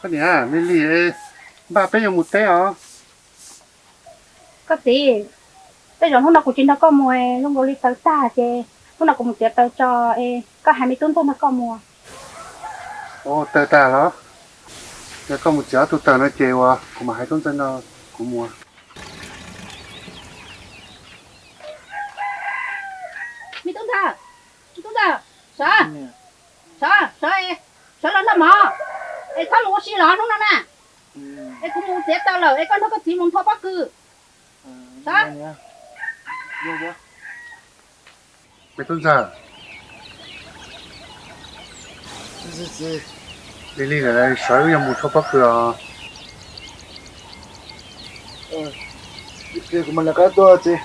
Koj niam, lig lig, npaj peb yuav mus teb os. Koj txiv, tej zaum hnub no kuv tsis nrog koj mus, zoo nkaus li taws tag ces hnub no kuv mus txiav taws tso, es koj hais me tub ntxawg nrog koj mus. Ua taws tag los? Yog koj mus txiav ob tug taws no ces uas kuv mam hais tub ntxawg nrog kuv mus. Me tub ntxawg, me tub ntxawg, sawv, sawv, sawv, sawv los noj mov, es txhob mus ua si los hnub no na. Es kuv mus txiav taws lawm es koj nrog koj txiv mus nthua pob kws. Sawv. Me tub ntxawg, lig lig lawm, sawv wb yuav mus nthua pob kws os. Kuv mam lawv qab tuaj txiv.